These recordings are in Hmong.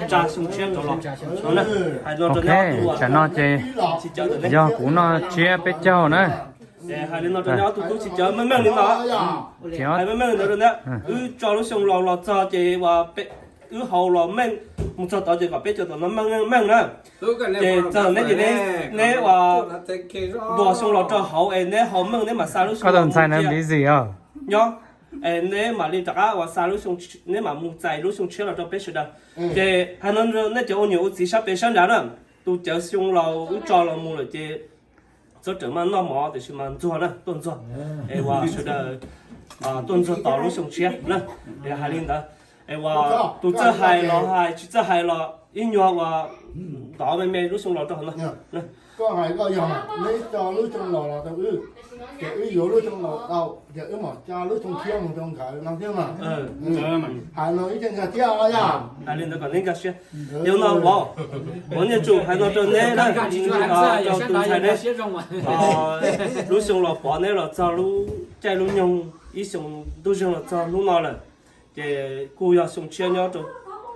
tsa xyoo tshiab rov los no na. Hais no rau neb ob tug, tsam no ces tsis cawv ntawm neb, yog kuv noj tsiab peb caug na. Hais li no rau neb ob tug tub tsis cawv, meej meej li no. Hais meej meej li ntawd rau neb, wb tso lub xyoo laus los txog ces uas wb haus los meej, mus txog tod ces kom peb cov tom no meej meej na. Ces txog neb ces neb uas ntuas xyoo laus rau hauv es neb haus meej neb mam xa lub xyoo laus mus tsiab. Nyob, es neb mam li rov qab uas xa lub xyoo, neb mam mus txais lub xyoo tshiab los rau peb sawv daws. Ces hais no nej cov ua niam ua txiv sab pem sab nrad na, tus cawv xyoo laus wb tso los mus lawm ces txhob rawm maj noj mov tiam sis mas ntxuag na, tuaj ntxuag. Es uas sawv daws tuaj ntxuag tos lub xyoo tshiab na. Es hais li ntawd, es uas tus txawj hais los hais, tsis txawj hais los ib nyuag uas ntov me me lub xyoo laus rau hauv no. Koj hais koj yog, neb tso lub xyoo laus los rau wb, ces wb yuav lub xyoo laus tau, ces wb mam tso lub xyoo tshiab mus rau nkawd no thiab mas. Hais no ib txhia nkag thiab os yog. Hais li ntawd kom neb nkag siab. Yog no vauv, vauv Nyiaj Tsum hais no rau neb na, rau tus ntxhais neb, lub xyoo laus pov neb los txog lub caij lub nyoog ib xyoo ntuj zeeg los txog hnub no lawm, ces kuj yog xyoo tshiab nyob rau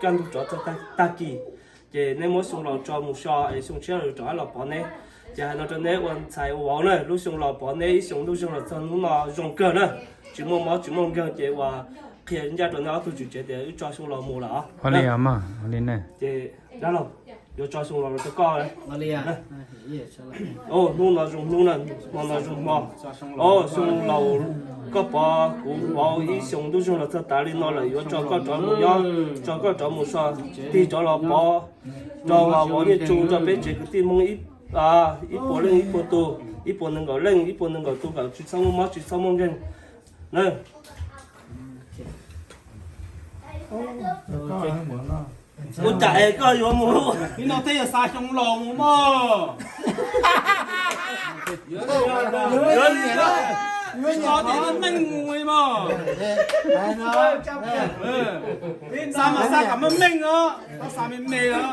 kaj ntug rov txog tag kis, ces neb muab xyoo laus tso mus so es xyoo tshiab rov qab los pov neb. Ces hais no rau neb ua ntxhais ua vauv na, lub xyoo laus pov neb ib xyoo ntuj zeeg los txog hnub no zoo kawg na, tsis muaj mob tsis muaj nkeeg ces uas qhia ncaj rau neb ob tug tswv tsev tias wb tso xyoo laus mus lawm os. Ces dab laug, yuav tso xyoo laus rau koj. Hnub no zoo hnub na, hmo no zoo hmo. Xyoo laus koj pov kuv vauv ib xyoo ntuj zeeg los txog tav li no lawm, yuav tso koj rov mus nyob, tso koj rov mus so, tig rov los pov rau vauv Nyiaj Tsum, rau peb tsev kwv tij Hmoob ib puas leej ib puas tus, ib puas nees nkaum leej ib puas nees nkaum tus kom tsis txhob muaj mob tsis txhob muaj nkeeg na. Ua cas es koj yuav mus li no thiaj yog xa xyoo laus mus mog. Yuav li no ces meej mus li mog. Xa mas xa kom meej meej os, txhob xa me me os.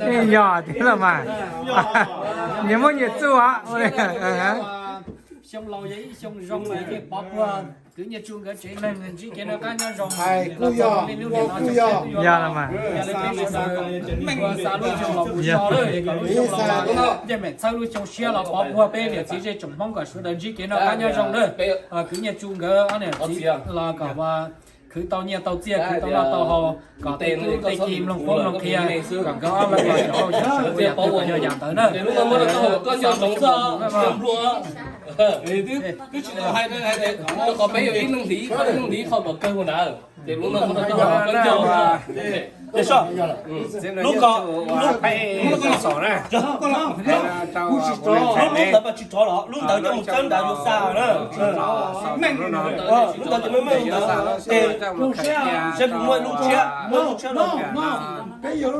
Yeej yog thiab los mas, nyias muaj nyias txuj os. Xyoo laus yog ib xyoo zoo es pov puag kwv Nyiaj Tsum nkawd tsev neeg ntsib kev noj qab nyob zoo. Yog los mas, meej xa lub xyoo laus mus so lawm, kom lub xyoo laus ncej mem txhawb lub xyoo siab los pov puag peb niam txiv zej tsoom Hmoob kom sawv daws ntsib kev noj qab nyob zoo lawm. Kwv Nyiaj Tsum nkawd ob niam txiv los kom khwv tau nyiaj tau txiaj, khwv tau noj tau haus, kom tej tub tej ki mloog qhuab mloog qhia, kom nkawd ob leeg los xyov ua yam twg kom yog yam ntawd na. Twb tsis tau hais, qhov peb yog ib leeg hliv, ib leeg hliv qhov kom kawg ua ntawd. Ces lub no muab rau koj, koj nco. Lub ko, lub, lub ntawd mas tsis rov los, lub ntawd coj mus txawb nrad yuav xa na. Lub ntawd ces meej meej ntawd ces seb puas muaj lub tshiab, muaj lub tshiab los. Yuav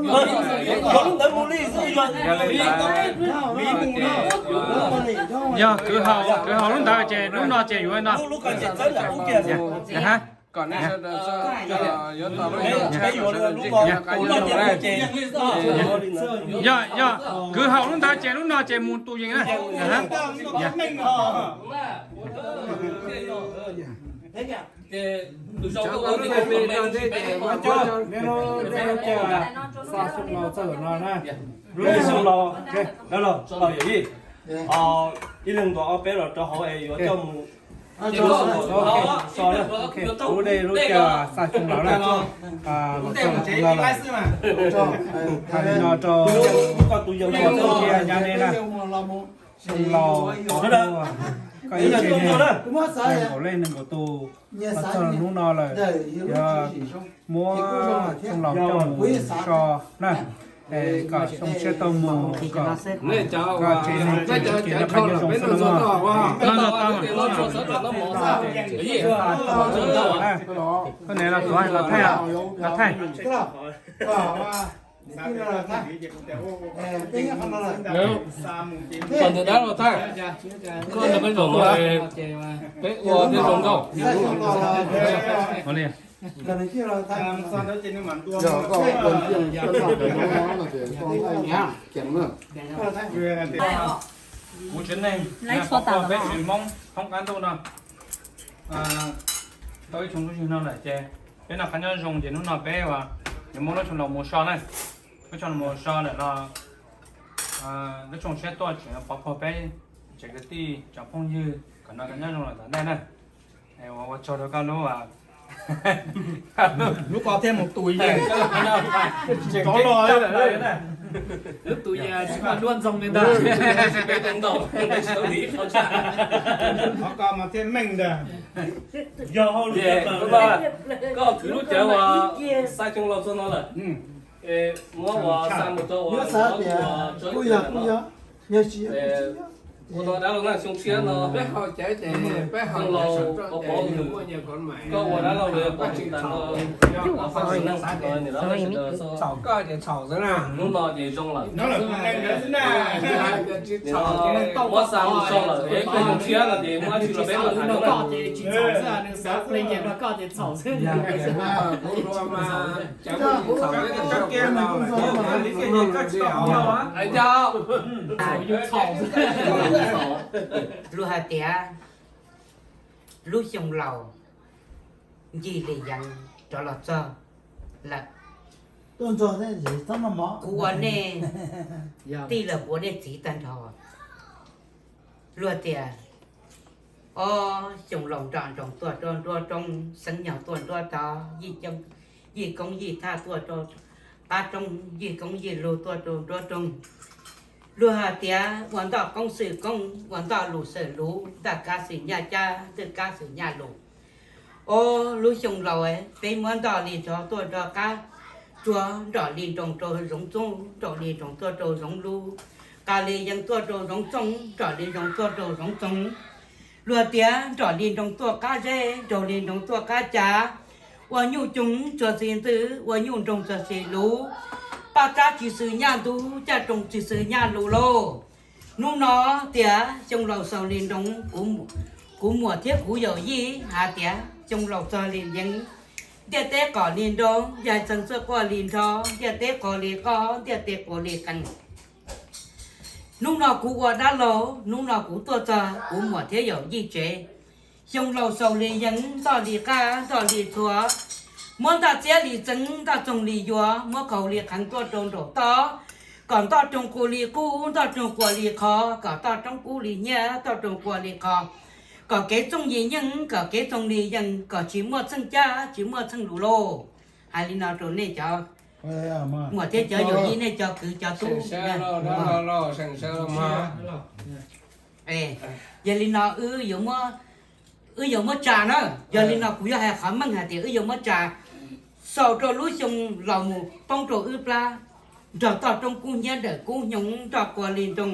lub ntawd mus li xwb yog. Yog kwv haus, kwv haus lub ntawd ces lub no ces yuav no. Lub ko ces txawb nrad ub kiag. Peb yuav lub ko, lub ko ces mus ces. Yog, yog, kwv haus lub ntawd ces lub no ces mus tus yees na. Neb lub caij xa xyoo laus txog no na. Lub xyoo laus, dab laug, yawm yij, ib leeg ntuas ob peb los rau hauv es yuav coj mus so na. Kuv de lub caij xa xyoo laus na, los txog no lawm. Hais li no rau koj tus yawg ntxhais txoj sia nyab neb na. Xyoo laus, koj ib tsev neeg nees nkaum leej nees nkaum tus, los txog hnub no lawm, yog muab xyoo laus coj mus so na, es kom xyoo tshiab tau mus, kom koj tsev neeg tseem ceev noj qab nyob zoo xwb no. Koj niam los tuav los thaij, los thaij. Kom ntawm dab los thaij, koj ntawm peb zaum no peb ua thiaj zoo nkauj. Kuv tsev neeg peb tsev Hmoob thoob qab ntuj no, Tau ib tsoom phooj ywg no lawm ces peb noj qab nyob zoo ces hnub no peb yuav muab lub tshooj laus mus so na. Lub tshooj laus mus so lawm los lub tshooj tshiab tuaj tseem pov pog peb tsev kwv tij tsoom phooj ywg kom noj qab nyob zoo lawm tom ntej na. Ua tsaug rau koj lub lub ko thiaj mus tus yeej rov los lub tus yeej tsis muaj duab ntxoog li ntag. Qhov ko mas thiaj meej ntag. Yog hauj lwm koj khwv lub cawv uas xa xyoo laus txog no lawm, muab uas xa mus rau uas kuj yog kuj yog, yog tsis yog ua no dab laug na xyoo tshiab no peb ho cawv ces peb ho laus pov pov nws, koj ua dab laug los yog pov tsis tas no, poj tsis neej nim no sawv daws txhaum koj ces txhaum xwb na. Hnub no ces zoo lawm. Muab xa mus so lawm es peb xyoo tshiab no ces muab dab tsi los peb mam tham. Luag hais tias lub xyoo laus ncig li yeev rov los txog lawm. Kuv ua nej tij los kuv ua nej txiv tag nrho. Luag tias ob xyoo laus nrom nroos tuaj rau nruab roob, xeeb nyoog tuaj nruab tod, yij koob yij thaj tuaj rau qab roob, yij koob yij lug tuaj rau nruab roob. Luag hais tias ua ntoj koob xwm koob, ua ntoj lus xwm lus, ntoj kab xwm nyaj cab, ntoj kab xwm nyaj lus. Ob lub xyoo laus peb muab ntoj li nrov tuaj nrog qab tsuag, nrom li nroos rau zoov txooj, nrom li nroos tuaj rau zoov lub, qas li yeev tuaj rau zoov txooj, nrom li zoov tuaj rau zoov txoov. Luag tias nrom li nroos tuaj qab zeb, nrom li nroos tuaj qab cav, ua nyuj coog txog xis ntxwg, ua nyuj nroog txog xis lus, paj tsab tsis xwm nyaj ntug, caj roos tsis xwm nyaj lus lauj. Hnub no tias xyoo laus xaus li nroos, kuv muam thiab kuv yawm yij hais tias xyoo laus txog li yeev, ntiaj teb qos li nroo, yaj txeeg txuj quaj li nroo, ntiaj teb qos li qoj, ntiaj teb quas li qees. Hnub no kuv ua dab laug, hnub no kuv tuaj txog kuv muam thiab yawm yij tsev. Xyoo laus xaus li yeev, ntoj li qaj ntoj li txhua, muab ntoj txiab li txeeb, ntoj txoog li yuav, muab qhaus li qheev tuaj rau nraum toj, kom ntoj roog quas li qub, ntoj roog quas li qhov, kom toj roob kub li nyiaj, toj roog quas li qhov, kom kev txooj li nyeej, kom kev txoog li yeej, kom tsis muaj txheej caj, tsis muaj txheej lus lauj. Hais li no rau nej cov muam thiab cov yawm yij, nej cov kwv cov tub. Yog li no wb yuav muab tsa na, yog li no kuv yuav hais qhov meej hais tias wb yuav muab tsa xaus rau lub xyoo laus mus poob rau wb plab, nrog toj roob kub hnyiab ntawm kub hnyoo nroj quas li nroog,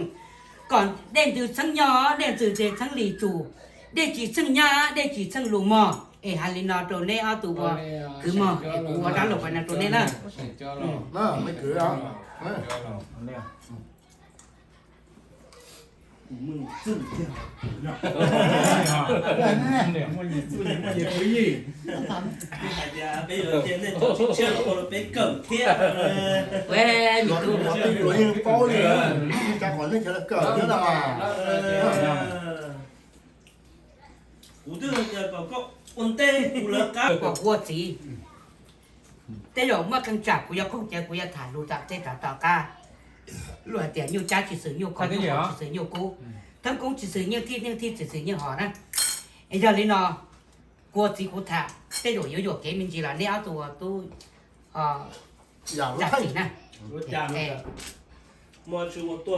kom dej ntws txheeb nyob, dej ntws txheeb li tsum, dej tsis txheej nyaj, dej tsis txheej lus mog. Es hais li no rau neb ob tug ua kwv mog, es kuv ua dab laug pais no rau neb na. Hais tias peb yuav cia nej cov tshiab los ua rau peb kawm thiab. Peb yuav yeej paub li, cov qhov nej cov kawm thiab no mas. Kuv twb hais tias kom koj ua ntej kuv lawv qab. Kom kuv ua txiv, tej zaum muaj qee tsam kuv yuav qaug cawv, kuv yuav tham lus tom tej rov tom qab. Luag hais tias nyuj cab tsis xwm nyuj kho, nyuj kho tsis xwm nyuj kub, thoob koob tsis xwm nyuj thij, nyuj thij tsis xwm nyuj hos na. Es yog li no, kuv ua txiv kuv tham tej zaum yuav yuam kev me ntsis los neb ob tug ua tub txam txim na.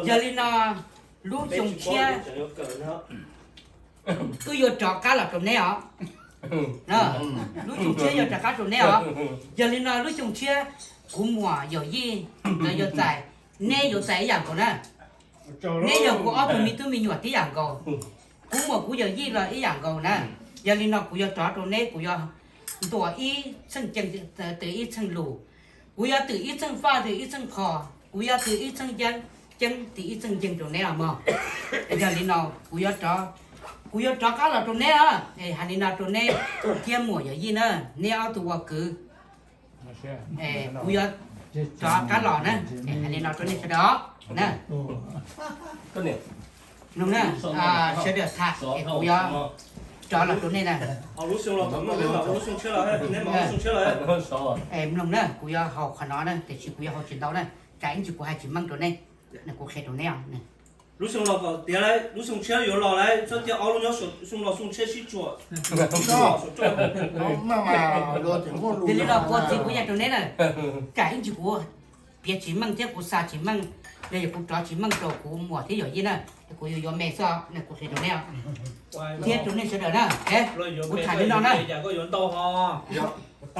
Yog li no, lub xyoo tshiab wb yuav rov qab los rau neb os. Lub xyoo tshiab yuav rov qab rau neb os. Yog li no lub xyoo tshiab kuv muam yawm yij nkawd yuav txais, neb yuav txais ib yam nkaus na. Neb yog kuv ob tug me tub me nyuam tib yam nkaus, kuv muam kuv yawm yij los ib yam nkaus na. Yog li no kuv yuav rov rau neb, kuv yuav ntuas ib txheej ceeb, twm ib txheej lus, kuv yuav twm ib txheej faj, twm ib txheej qhos, kuv yuav twm ib txheej ceeb, ceeb twm ib txheej nceeg rau neb os mog. Yog li no kuv yuav rov, kuv yuav rov qab los rau neb os. Hais li no rau neb thiab muam yawm yij na, neb ob tug ua kwv, kuv yuav rov qab los na. Hais li no rau nej sawv daws na. Sawv daws tham es kuv yuav Rov los rau nej na. Mloog na, kuv yuav haus qhov no na, tiam sis kuv yuav haus tsis ntau na, tsam ib ntsis kuv hais tsis meej rau nej, kuv qhia rau nej. Lub xyoo los kom tiav lawm, lub xyoo tshiab yuav los lawm, txhob cia ob lub nyob xyoo los xyoo tshiab sib tsuam. Yog li no kuv txiv kuv yog rau neb na, tsam ib ntsis kuv piav tsis meej thiab kuv xa tsis meej, los yog kuv rov tsis meej rau kuv muam thiab yawm yij na, kuv yuav yuav me xwb, kuv qhia rau neb thiab rau nej sawv daws na. Kuv tham li no na. Neb ob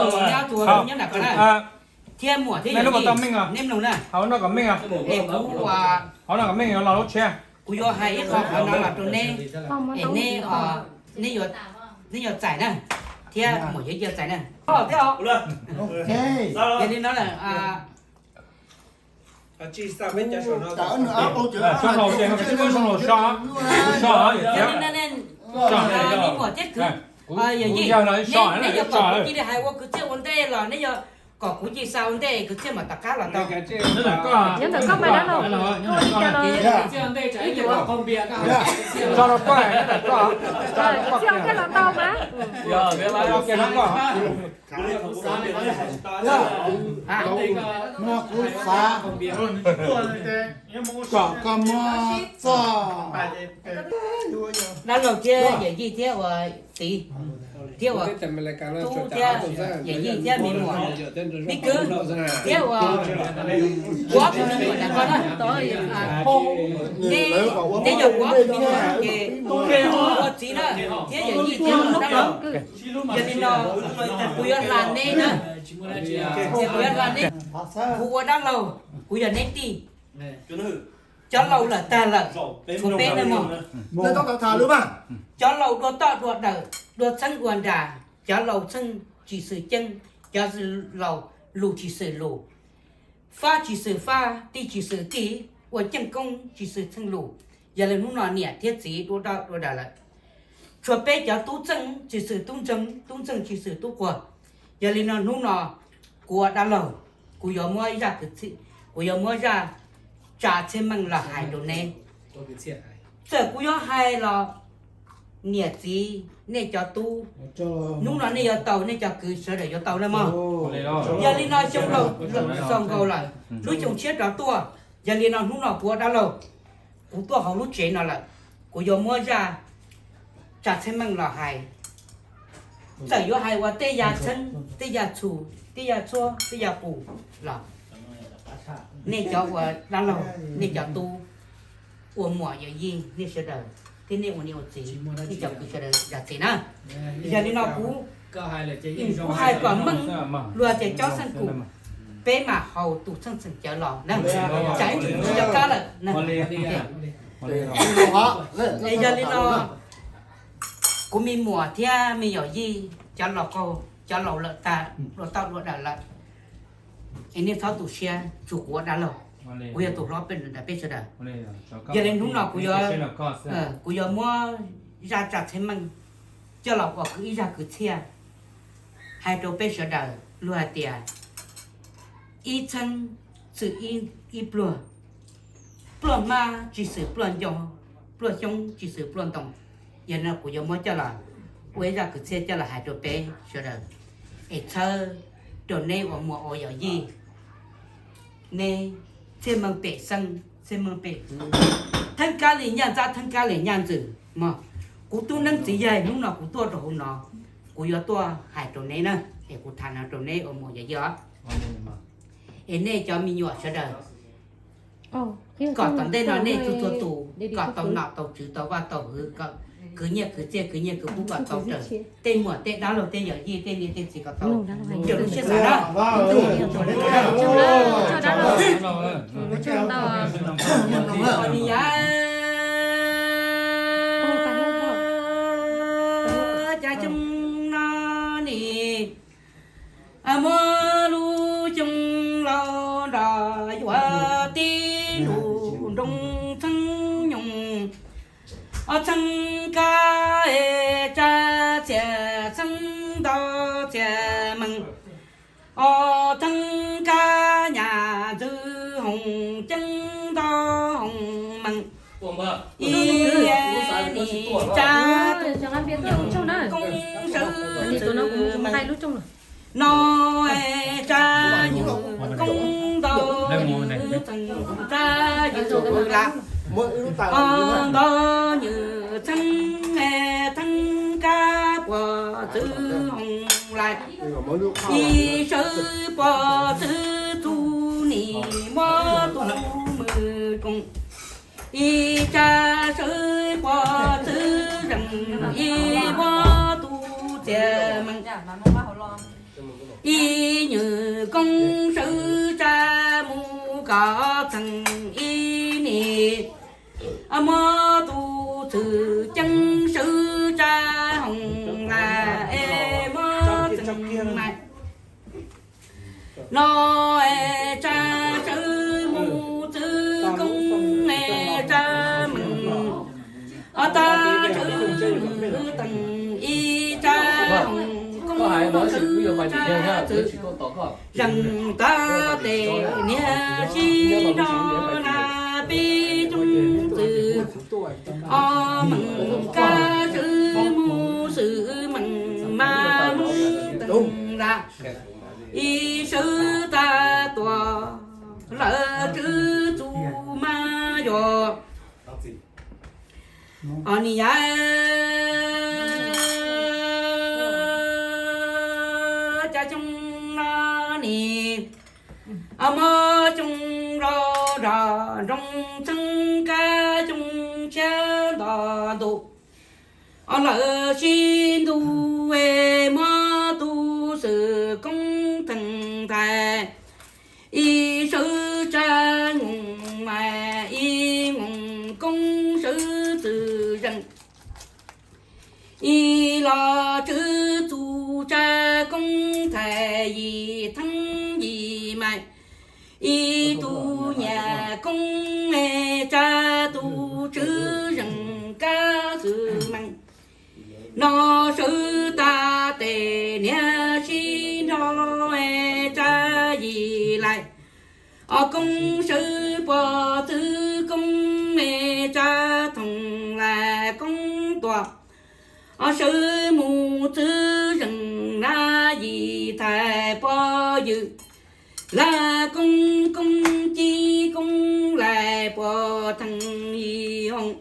tug nyob nram ko na, thiab muam thiab yawm yij, neb mloog na. Es kuv ua, kuv yuav hais ib qho qhov no los rau neb, es neb, neb yuav txais na, thiab muam yawm yij txais na. Thiab, yog li no lawm, neb muam thiab kwv, yawm yij, neb yuav kom kuv cia li hais ua kwv txhiaj ua ntej los neb yuav kom kuv cia li xa ua ntej kwv txhiaj mam tom qab los tau? Nyob ntawm koj mas dab laug, kwv txhiaj ua ntej los tau mas. Muab kuv xav kom koj muab txoj, dab laug thiab yawm yij thiab ua txiv, thiab ua tub thiab yawm yij thiab me muam, me kwv, thiab ua kuv ob tug me nyuam ntawm ko na. Neb, neb yog kuv ob tug me nyuam ces ua txiv na, thiab yawm yij thiab dab laug. Yog li no kuv yuav hla neb na, kuv yuav hla neb. Kuv ua dab laug, kuv yog neb tij. Cov laus lawm tag lawm, tshuav peb nawb mog. Cov laus dua toj dua dawm, dua txheeb dua nra, cov laus txheej tsis xwm ceeb, cov laus lus tsis xwm lus, fab tsis xwm fab, tij tsis xwm tij, ua ceej koob tsis xwm txheej lus. Yog li hnub no niam thiab txiv dua toj dua dawm lawm, tshuav peb cov tub txeej tsis xwm tub ntseeg, tub ntseeg tsis xwm tub quag. Yog li no hnub no kuv ua dab laug, kuv yuav muab zaj kwv txhiaj, kuv yuav muab zaj tsa txhiaj meej los hais rau neb. Txawm kuv yuav hais los niam txiv nej cov tub, hnub no nej yuav tau, nej cov kwv sawv daws yuav tau nawb mog. Yog li no xyoo laus xaus nkaus lawm, lub xyoo tshiab rov tuaj. Yog li no hnub no kuv ua dab laug, kuv tuaj hauv lub tsev no lawm, kuv yuav muab zaj tsa txhiaj meej los hais. Txawm yuav hais ua tej yam txheeb, tej yam txhum, tej yam txhua, tej yam qus los, nej cov ua dab laug, nej cov tub, ua muam yawm yij nej sawv daws, thiab nej ua niam ua txiv, nej cov kwv sawv daws zam txim na. Yog li no kuv, kuv hais kom meej, luag tias cob xeej kum, peb mam haus tus txheej txheem cawv los na, tsam ib ntsis kuv tsis nco qab lawm. Es yog li no, kuv me muam thiab me yawm yij, cov laus qaug, cov laus lawm tag, dua toj dua dawm lawm, es nej txhob tu siab, tsuas kuv ua dab laug, kuv yog tus hlob peb ntawm peb sawv daws. Yog li hnub no kuv yuav, kuv yuav muab zaj tsa txhiaj meej coj los ua kwv ib zaj kwv txhiaj hais rau peb sawv daws. Luag hais tias ib txheeb txwm ib pluag, pluag hmab tsis xwm pluaj nco, pluaj xyoob tsis xwm pluaj ntoo. Yog no kuv yuav muab coj los ua ib zaj kwv txhiaj coj los hais rau peb sawv daws, es txhawb rau neb ua muam ua yawm yij, neb txhiaj meej pem xeeb, txhiaj meej pem kwv, theeb kab li nyaj ntxab, theeb kab li nyaj ntxwm mog. Kuv tub neeb txiv yaig hnub no kuv tuaj rau hauv no, kuv yuav tuaj hais rau neb na, es kuv tham no rau neb ua muam yawm yij os. Es nej cov me nyuam sawv daws, kom tom ntej no nej txhua txhua tus kom tau nom tau tswv tau vaj tau hwv, kom kwv nyiaj kwv txiaj kwv nyiaj kwv kub kom tau raws tej muam tej dab laug tej yawm yij tej niam tej txiv kom tau raws lub siab xav na. Cas xyoo no ne, muaj lub xyoo laus nrog yuav tib lub nroog txheeb nyoog, o txheeb kab tsab txiaj txheeb ntau txiaj meej, o txheeb kab ceeb nto hoos mees, ib nim tsa koob sawv txwm mees. No tsa nywm koob nto nywm txheej tsa yws lam, o nto nywm txheeb theeb kab puas txwv hoos lais, ib sawv puas txwv txuj nim muab tub mws koom, ib tsa sawv puas txwv zeem ib muab tub txias mees, ib nywm koob sawv tsa mus kom txheej ib nim, muab tub txwv ceeb sawv tsa hoos lais es muab txheej mas. No tsa sawv mus txwv koob tsa mees, o tag sawv mus teem ib tsa hoos koob sawv tsa txwv zeem tag tes niag sib nrog na peb coob txwv o mees kab sawv mus xwm mees mas mus teem lam, ib sawv tag tuam lawv tswv txuj mas yog o nim yav cas xyoo no nim muab xyoo los zog nroo txheeb kab xyoo tshiab nto ntu, o lawv sib ntu es muab tub xwm koob theej thais, ib sawv tsa nyoos mas ib nyoos koob sawv txwv zeem, ib los tswv txuj tsa koob thais yim theeb yim mas, ib tug nyiam koob tsa tub tswv zeem kab xwm mees. No sawv tag tes niag sib nrog tsa yim lais, o koob sawv puas txwv koob tsa thoom lais koob tuam, o sawv mus txwv zeem na yim thais puas ywm, laj koob koob cib koob lais puas theej yim hoos,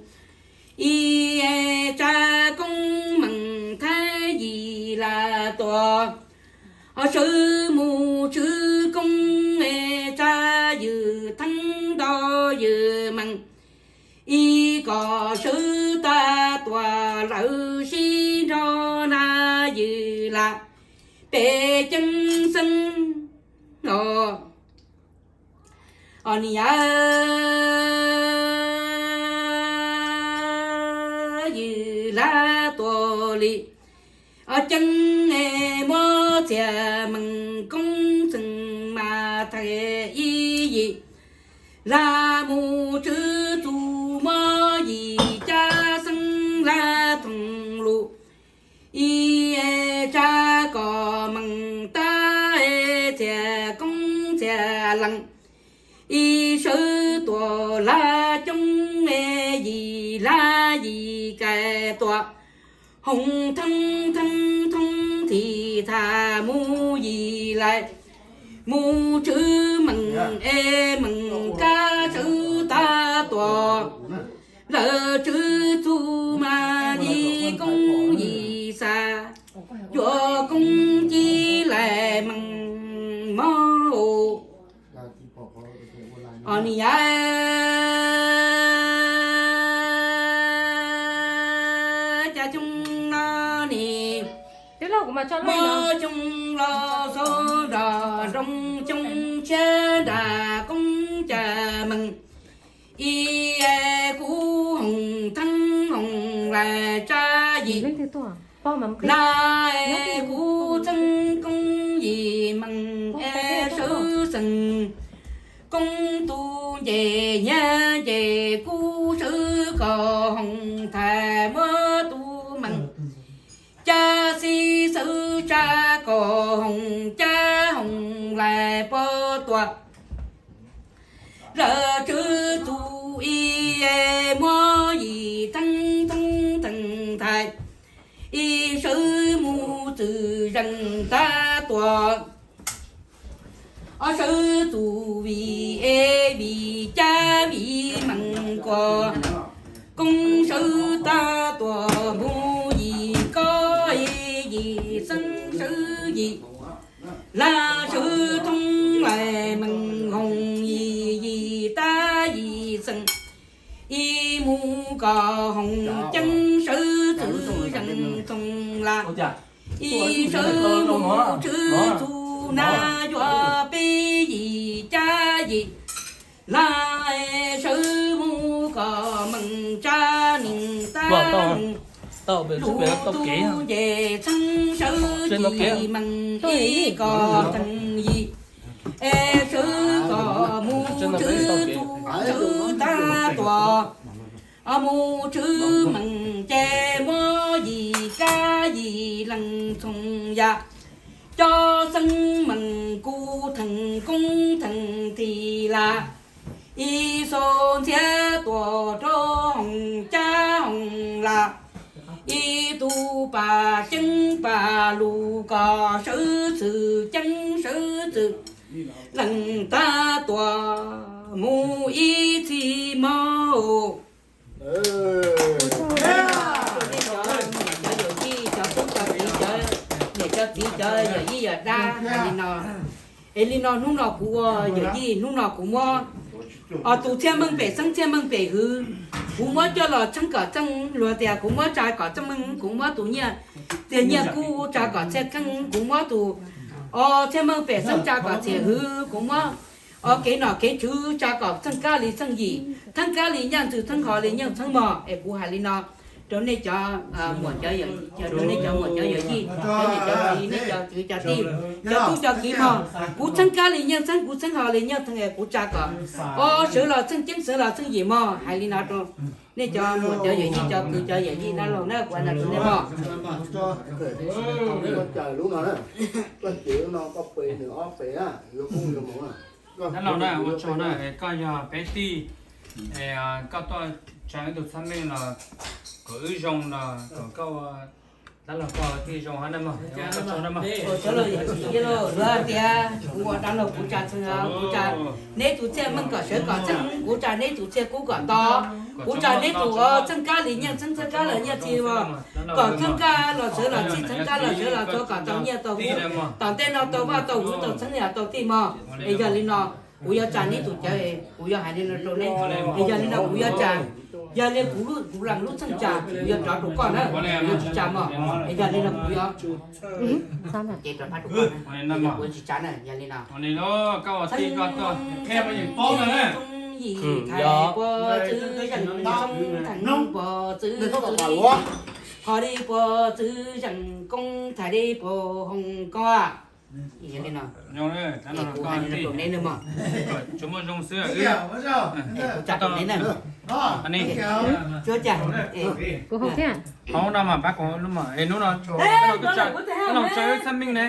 ib tsa koob mees thab yim laj tuam, o sawv mus tswv koob tsa yws theeb nto yws mees, ib kom sawv tag tuam lawv sib nrog na yws lam peb ceeb xeeb os. O nim yav yws laj tuam li, o ceeb muab txias mees koob txheej mas thais ib yim, laj mus tswv txuj muab yim cab xeeb laj thooj lus, ib tsa kom mees tab txias koob txias lees, ib sawv tuam laj coob yim laj yim kais tuam, hoov theeb theeb thoob thim thas mus yim lais, mus tswv mees es mees kab sawv tag tuam, lawv tswv txuj mas yim koob yim xas, yuav koob cib lais mees mob os. O nim yav cas xyoo no nim muab xyoo los xyoo nrog nroo xyoo tshiab nram koob cas mees, ib kuv hoov theeb hoov lais tsa yim, laj kuv txeeb koob yim mees es sawv xeem, koob tus nce nyiaj nce kuv sawv kom hoov thais muab tus mees, cab xib xawv tsa kom hoov cab hoov lais puag tuam, Ob sawv txuj vim es vim cab vim mees kuas, koob sawv tag tuam mus yim kob yim xeeb sawv yim, laj sawv thoob lais mees hoos yim yim tab yim xeem, ib mus kom hoos ceeb sawv txwm zees thooj laj, ib sawv mus tswv txuj nab yuav peb yim cab yim, laj sawv mus kom mees tsa nees tab mees, lub tub nce txheeb sawv yim mees ib kom theej yim, es sawv kom mus tswv txuj sawv tag tuam, mus tswv mees ces muab yim kab yim lees txhooj yam, cov xeeb mees kuj theej koob theej thim laj, ib xo ntxhiab tuam rau hoos cab hoos laj, ib tug pas ceeb pas lus kom sawv txwm ceeb sawv txwm lees tag tuam mus ib txhis mog. Cov niam cov txiv, cov tub cov kiv, cov niam cov txiv, cov yawm yij yawm dab hais li no. Es li no hnub no kuv ua yawm yij, hnub no kuv muab tus txhiaj meej pem xeeb txhiaj meej pem hwv, kuv muab coj los txheeb kom txeej, luag tias kuv muab tsa kom txhiaj meej, kuv muab tus nyiaj, tias nyiaj kub tsa kom txhiaj kheej, kuv muab tus txhiaj meej pem xeeb tsa kom txhiaj hwv, kuv muab kev nom kev tswv tsa kom txheej kab li txheej yim, txheeb kab li nyiaj ntxwv, txheeb ho li nyiaj txheeb mog. Es kuv hais li no rau nej cov muam cov yawm, rau nej cov muam cov yawm yij, cov niam cov txiv, nej cov kwv cov tij, cov tub cov kiv mog, kuv txheeb kab li nyiaj txheeb, kuv txheeb ho li nyiaj txheeb, kuv tsa kom sawv los txheej ceeb sawv los txheej yim mog. Hais li no rau nej cov muam cov yawm yij, cov kwv cov yawm yij dab laug na, kuv hais no rau nej mog. Dab laug na, ua tsaug na, koj yog peb tij, koj tuaj tsa ib tug txhiaj meej los kom wb zoo los kom koj ua dab laug koj thiaj zoo hab na mog. Ua tsaug na mog. Luag tias kuv ua dab laug kuv tsa txheej, kuv tsa neb tus txhiaj meej kom sawv kom txheej, kuv tsa neb tus txhiaj kub kom to, kuv tsa neb tus txheej kab li nyiaj txheeb, txheej kab li nyiaj txiag mog, kom txheej kab los sawv los txij, txheej kab los sawv los txog kom tau nyiaj tau kub, tom ntej no tau vaj tau huv tau txheeb yam tau tij mog. Es yog li no kuv yuav tsa neb tus cawv, kuv yuav hais li no rau neb, es yog li no kuv yuav tsa, yog li kuv, kuv lees lub txheej tsa kuv yuav rov rau koj na, kuv yuav tsis tsa mog. Es yog li no kuv yuav ces rov qab rau koj na, kuv yuav tsis tsa na, yog li no. Txheej yim thaiv pov txwv zeej, txheej pov txwv ho li pov txwv zeej koob thaiv li pov hoos koob. Yog li no, kuv hais li no rau neb na mog. Kuv tsa rau neb na. Tsuab cas? Kuv hauv thiab. Hauv no mas pab kuv lub mas es hnub no tsa ib txhiaj meej ne.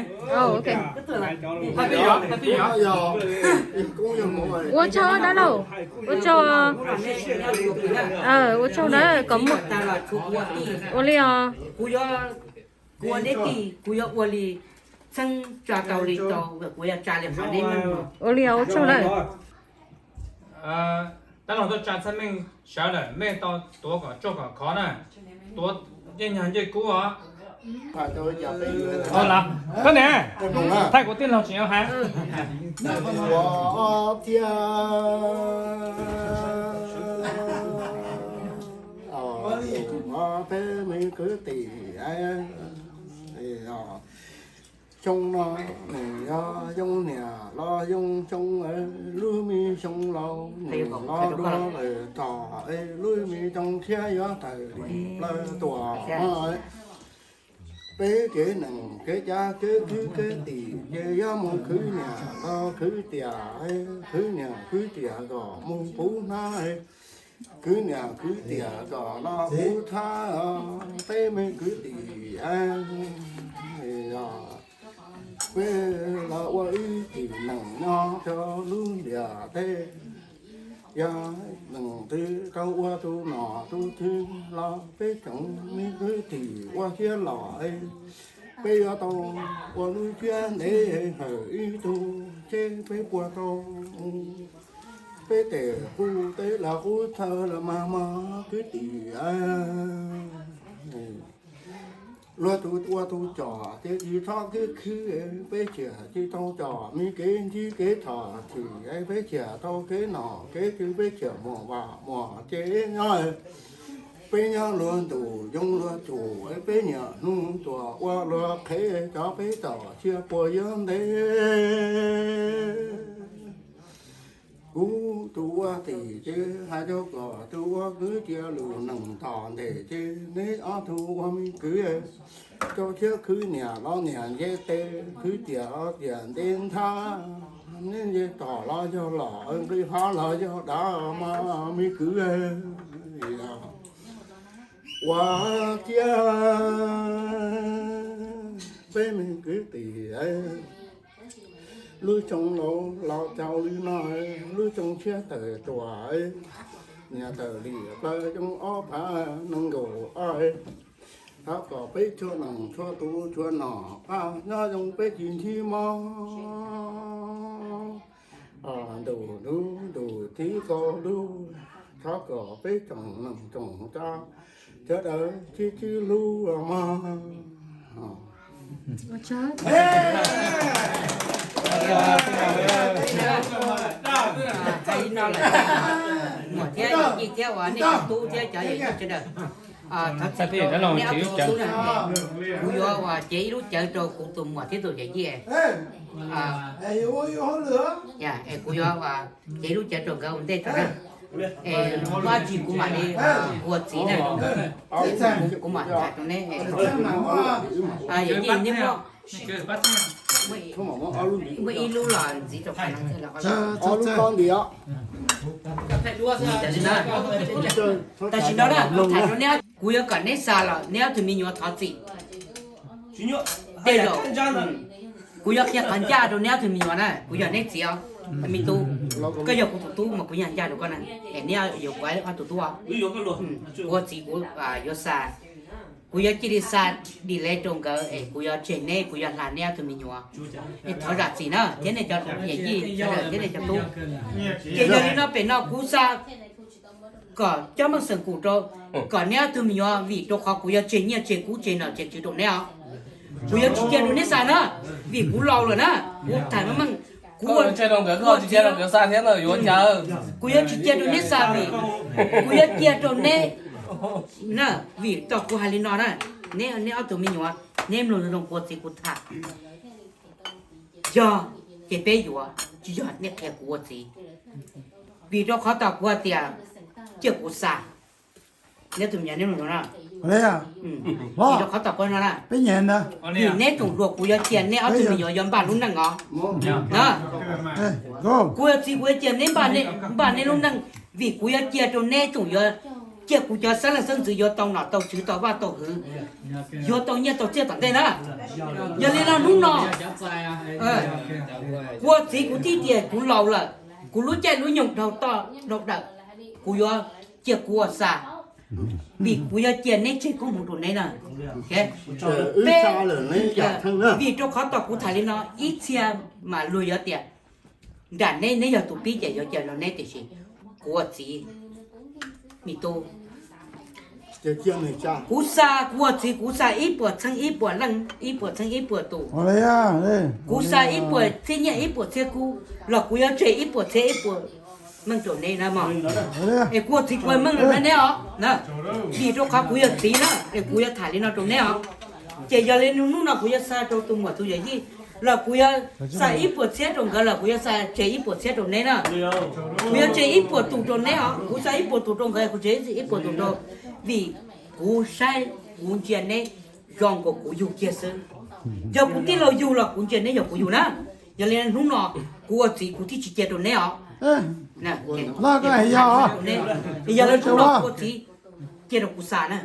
Ua tsaug dab laug, ua tsaug, ua tsaug na kom muaj. Ua li os. Kuv ua neb tij kuv yuav ua li txheeb tsa tau li tau, kuv yuav tsa li qhov neb meej. Ua li os, ua tsaug na. Dab laug tuaj tsa txhiaj meej sawv lawm, mej tau tuav kom tsoj kom khov na, tuav ncej nyag ncej kub os. Koj niam, thaij kuv tij laug tseem yuav hais. Thiab peb me kwv tij, xyoo no nws yog xyoo niam los xyoo xyoo, lub me xyoo laus nws los dua lawm tog, lub me xyoo tshiab yuav tawm plaws tuaj. Peb kev neeg kev cav kev khwv kev tim ces yuav mus khwv niam los khwv tiam, khwv niam khwv tiam kom mus puv hnab, khwv niam khwv tiam kom los puv thab. Peb me kwv tim, peb los ua ib tim neeg nyob rau lub ntiaj teb. Yog neeg twg tau ua tus nom tus tswv los peb tsoom me kwv tim ua siab los, Peb yuav tau ua lub siab ntev hawm ib tug, seb peb puas tau. Peb tes qub teb los qub chaw los mas mog kwv tij. Luag tus ua tus com ces tsis txhob khwb khwb, peb thiaj tsis tau com me kev ntsib kev txhom chim, peb thiaj tau kev nom kev tswv, peb thiaj muaj vaj muaj tsev nyob. Peb nyob luag ntuj yoo luag tsum, peb niaj hnub tuaj ua luag qhev, cov peb txom siab puas yuav ntev. Kuv tus ua tim ces hais rau kom tus ua kwv cia lus nees tom ntej ces neb ob tug ua me kwv, rau siab khwb niam los niam ntse tes, khwv tiam los tiam ntse nthab, neb ntse tom los yog lom, nqi hov los yog dav mas me kwv. Ua ciav peb me kwv tij, lub xyoo laus laus tsaus li no, lub xyoo tshiab tawm tuaj, niam tawm li plaws xyoo ob phav nees nkaum ob. Thov kom peb txhua leej txhua tus txhua nom qab nyob zoo peb tsis ntsib mob. Ntuj hnub ntuj txiv kaum lub, thov kom peb tsoom neej tsoom tsav sawv daws sib sib hlub mog. Muam thiab yij thiab uas nej cov tub thiab cov yawm yij sawv daws, thov txim rau neb ob tug tub na. Kuv yuav uas cev ib lub cawv rau kuv tus muam thiab tus yawm yij. Es kuv yuav uas cev ib lub cawv rau nkawd ua ntej tso na. Es muaj dab tsi kuv mam li ua txiv na. Kuv mam tham rau neb. Yawm yij, neb muab, muab ib lub los ntxiv rau qhov no. Ob lub koj ntiag. Tam sim no na, kuv tham rau neb, kuv yuav kom neb xa los neb ob tug me nyuam thov txim. Tej zaum kuv yuav qhia qhov ncaj rau neb ob tug me nyuam na, kuv yog neb txiv os, me tub. Koj yog kuv tus tub mas kuv yog ncaj rau koj na, es neb yuav kuv ob tug tub os. Kuv ua txiv kuv yuav xa, kuv yuav cia li xa delay rau nkawd es kuv yuav tseg neb, kuv yuav hla neb ob tug me nyuam. Es thov zam txim na thiab nej cov yawm yij sawv daws thiab nej cov tub. Ces yog li no pem no kuv xa kom cov meej xeem kum rau, kom neb ob tug me nyuam, vim rau qhov kuv yuav tseg nyiaj tseg kub tseg nom tseg tswv rau neb os. Kuv yuav tsis cia rau neb xa na, vim kuv laus lawm na, kuv tham meej meej, kuv ua, kuv yuav tsis cia rau neb xa vim, kuv yuav cia rau neb na, vim tau kuv hais li no na, neb, neb ob tug me nyuam, neb mloog zoo kuv ua txiv kuv tham. Yog ces peb yuav, tsis yog nej qhia kuv ua txiv. Vim rau qhov tom kuv hais tias cia kuv xa, neb tus me nyuam neb mloog no na. Vim rau qhov tom kuv no na, vim neb tsoom hluas kuv yuav cia neb ob tug me nyuam yuav npaj lub neej os. Kuv ua txiv kuv yuav cia neb npaj neb lub neej, vim kuv yuav cia rau neb tsoom yuav, cia kuv cov xeeb leej xeeb ntxwv yuav tau nom tau tswv tau vaj tau hwv, yuav tau nyiaj tau txiaj tom ntej na. Yog li no hnub no kuv ua txiv kuv thiaj tias kuv laus lawm, kuv lub caij lub nyoog dhau toj dhau dawm, kuv yuav cia kuv ua xa, vim kuv yuav cia neb tseg koob hmoov rau neb na. Peb, vim rau qhov tom kuv tham li no ib txhia mas luag yuav tias nram neb, neb yog tus pib ces yuav cia rau neb tiam sis kuv ua txiv, me tub, kuv xa, kuv ua txiv kuv xa ib puas txheeb ib puas leej ib puas txheeb ib puas tus, kuv xa ib puas txhiab nyiaj ib puas txhiab kub los kuv yuav tseg ib puas txhiab ib puas meej rau neb na mog. Es kuv ua txiv kuv ua meej rau neb os, vim rau qhov kuv yog txiv na es kuv yuav tham li no rau neb os. Ces yog li hnub no kuv yuav xa rau tus muam tus yawm yij los kuv yuav xa ib puas txhiab rau nkawd los kuv yuav xa tseg ib puas txhiab rau neb na. Kuv yuav tseg ib puas tus rau neb os, kuv xa ib puas tus rau nkawd, kuv tseg ib puas tus rau, vim kuv saib kuv ntsia neb zoo nkaus kuv yug kiag xwb. Yog kuv tij laug yug los kuv ntsia neb yog kuv yug na. Yog li hnub no kuv ua txiv kuv thiaj tsis cia rau neb os. Yog li hnub no kuv ua txiv cia rau kuv xa na,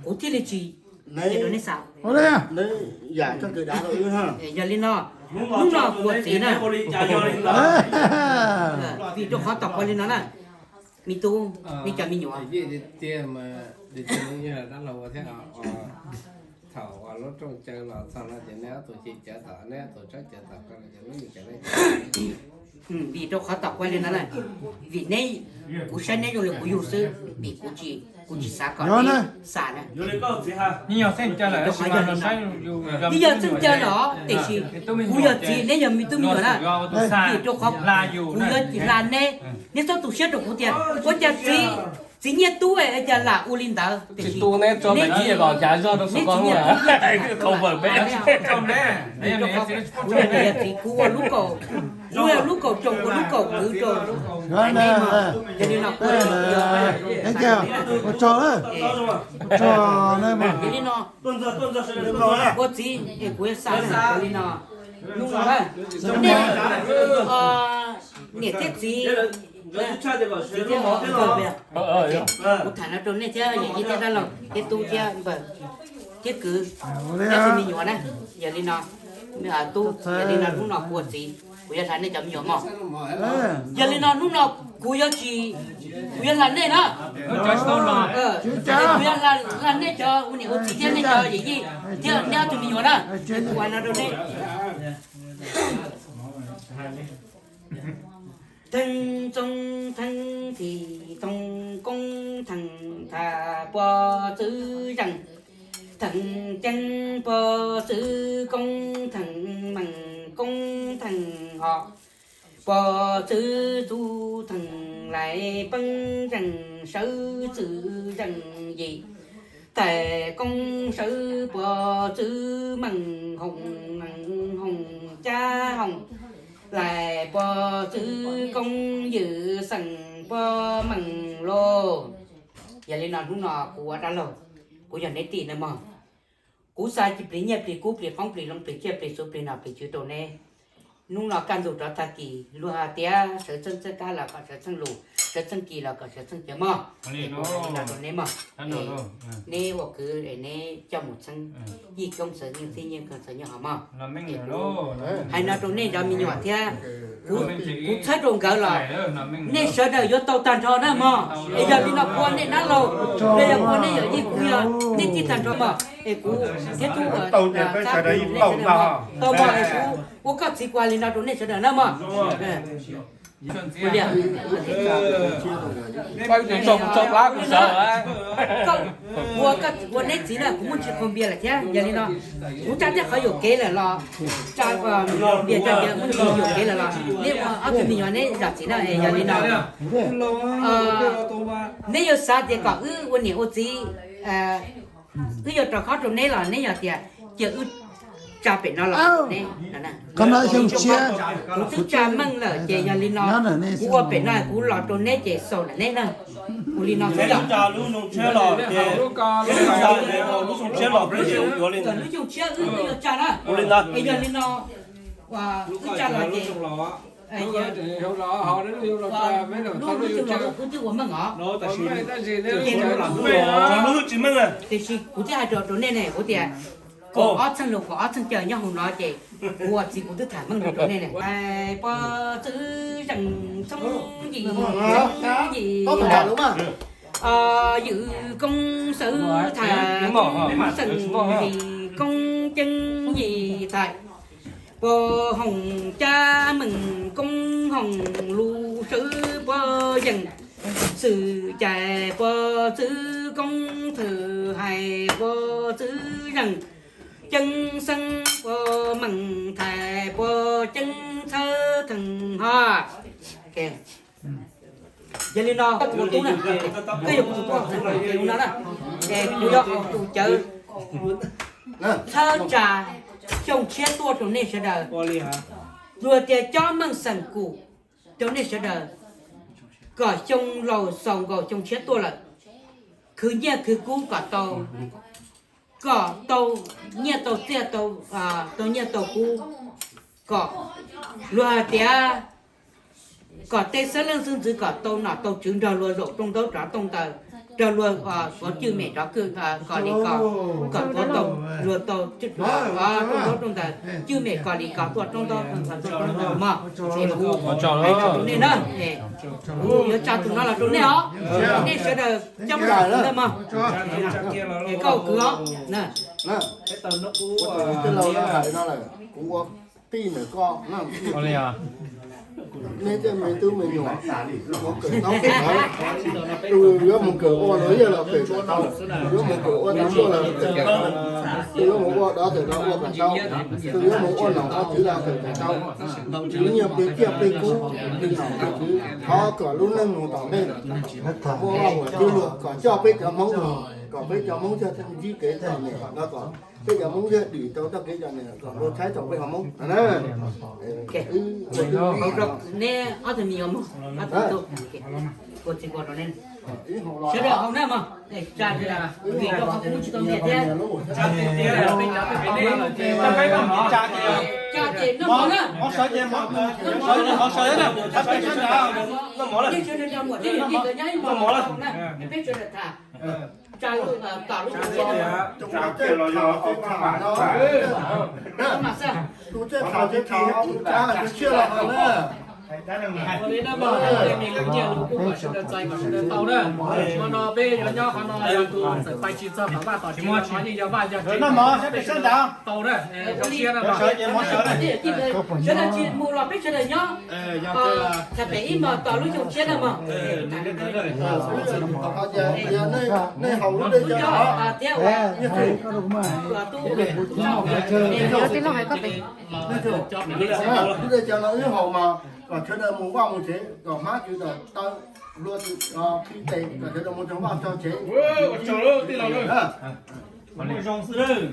kuv thiaj li tsis cia rau neb xa. Yog li no hnub no kuv ua txiv na, vim rau qhov tom kuv li no na, me tub, nej cov me nyuam, Thaum uas lub rooj caw los txog no ces neb ob tug cia cawv tom, neb ob tug txhob cawv tom ko, lub me cawv ne. Vim rau qhov tom kuv li no na, vim neb, kuv saib neb zoo li kuv yug xwb, vim kuv tsis, kuv tsis xav kom neb xam na. Ib yog txheej caw los tiam sis kuv yog txiv neb yog me tub me nyuam na, vim rau qhov kuv yuav hla neb, neb txhob tu siab rau kuv tias ua cas txiv, txiv nyiaj tub es cas lam ua li ntawd tiam sis neb txiv, neb txiv nyiaj tub, kuv yog txiv, kuv ua lub kaum, kuv ua lub kaum tsoom, ua lub kaum kwv rau neb no. Yog li no kuv, ua tsaug, ua tsaug, yog li no, ua txiv es kuv yuav xa li no, hnub no na, nej, niam thiab txiv, txiv thiab, kuv tham no rau nej thiab yawm yij thiab dab laug thiab tub thiab npawg thiab kwv thiab tus me nyuam na. Yog li no, tub, yog li no hnub no kuv ua txiv kuv yuav hla nej cov me nyuam mog. Yog li no hnub no kuv yuav tsis, kuv yuav hla nej na. Kuv yuav hla nej cov ua niam ua txiv thiab nej cov yawm yij thiab nej ob tug me nyuam na. Kuv hais no rau nej. Theej txoob theej tis toog koob theej thaj pov txwv zeej, theej ceeb pov txwv koob theej meej koob theej hom, pov txwv txuj theej lais peeb zeej sawv txwv zeej yim, thaj koob sawv pov txwv meej hoom meej hoom cab hoom, lais pov txwv koob ywm xeem pov meej lauj. Yog li no hnub no kuv ua dab laug, kuv yog neb tij na mog. Kuv xa plig nyiaj plig kub plig qoob plig loo plig tsiaj plig txhu plig nom plig tswv rau neb. Hnub no kaj ntug rov tag kis luag hais tias sawv txheej txheej kab los kom sawv txheej lus, sawv txheej kis los kom sawv txheej cawv mog. Es kuv hais li no rau neb mog, neb ua kwv es neb coj mus txheeb yij koob txawv nyiaj txhij nyiaj koob txawv nyiaj hom mog. Hais no rau nej cov me nyuam thiab, kuv txhawb rau nkawd los nej sawv daws yuav tau tag nrho na mog. Es yog li no kuv ua nej dab laug los yog kuv ua nej yawm yij, kuv yog nej tij tag nrho mog. Es kuv thiab tub tau mog, es kuv ua koj txiv kuv hais li no rau nej sawv daws na mog. Ua neb txiv na kuv muaj ntsis qaug npias lawm thiab. Yog li no kuv tsa tej qhov yuam kev lawm los, tsa npias tsa tias muaj ntsis yuam kev lawm los neb ua ob tug me nyuam neb zam txim na. Yog li no neb yuav xav tias kom wb ua niam ua txiv, wb yuav rau khob rau neb los neb yog tias cia wb tsa pem no los neb, kuv twb tsa meej lawm ces yog li no kuv ua pem no kuv los rau neb ces xaus lawm neb na. Ua li no xwb yog. Lub xyoo tshiab wb twb yuav tsa na. Es yog li no wb tsa los ces lub xyoo los wb twb ua meej os. Tiam sis kuv twb hais rau rau nej ne kuv tias kaum ob txheej lus kaum ob txheej caw nyob hauv no ces kuv ua txiv kuv twb tham meej lus rau nej ne. Pov txwv zeej txheeb yim txheeb yim yim, ywm koob sawv thaj xeem yim koob ceeb yim thaj, pov hoom cab meej koob hoom lus sawv pov yeej, xwm cais pov txwv koob thwm hais pov txwv zeej, ceeb xeeb pov meej thais pov ceeb txhawb theej ho. Yog li no koj tus tub na, koj yog kuv tus tub no na, es kuv yog tus cawv txhawb tsa xyoo tshiab tuaj rau nej sawv daws. Luag tias cob meej xeem kum rau nej sawv daws, kom xyoo laus xaus nkaus xyoo tshiab tuaj lawm, khwv nyiaj khwv kub kom tau, kom tau nyiaj tau txiaj, tau nyiaj tau kub, kom luag hais tias kom tej xeeb leej xeeb ntxwv kom tau nom tau tswv nrog luag zaum rooj ntaub rov tooj ntawd. rau luag tuav cwj mem rov kwj kom li kom, kom tuav tau, luag tau rooj ntaub rooj ntawd cwj mem kom li kom tuaj roob ntaub mog. Rau nej na, kuv yuav tsa tus no los rau nej os, nej sawv daws coj mus ntawm mog, es koj ua kwv os. Kuv ua tij ntawm koj, nej tej me tub me nyuam, tus yuav mus kawm ua luag yog los kawm kom tau, tus yuav mus kawm ua tau tuaj los kawm kom tau, tus yuav mus ua dov tawm los ua kom tau, tus yuav mus ua nom ua tswv los kawm kom tau. Tsis nyiaj plig ciaj plig kub, plig nom plig tswv, thov kom lub neej mus tom ntej, muaj vaj huam txwv luag kom coj peb cov Hmoob, kom peb cov Hmoob yog ntsib kev txom nyem no kom peb cov Hmoob yog dim tau txoj kev txom nyem kom luag tshaib tau peb ho Hmoob. Neb ob tug me nyuam, sawv daws haus na mog, tsa vim rau qhov kuv tsis tau nyiam thiab. Tsa ces noj mov na. Yeej sawv daws nrog muam thiab yawm yij nkawd nyob ib hmos na, peb sawv daws tham. Tsa tom lub xyoo tshiab na. Ua li na mog, tej me lus nyiaj lus kub kom sawv daws txais kom sawv daws tau na. Hmo no peb yuav nyob qhov no yog tus txawm pais tsis txog tom vaj tom tsev, qhov yeej yog vaj yog tsev, peb sawv daws tau na. Sawv daws tsis mus los peb sawv daws nyob. Tham pem ib hmos tom lub xyoo tshiab na mog. Nej haus lub dej cov no, thiab ua, lub dej cov no wb haus mas kom sawv daws mus vaj mus tsev, kom hmab tsis tawm taw, hlua tsis qhib tes, kom sawv daws mus txog vaj txog tsev. Zoo xwb.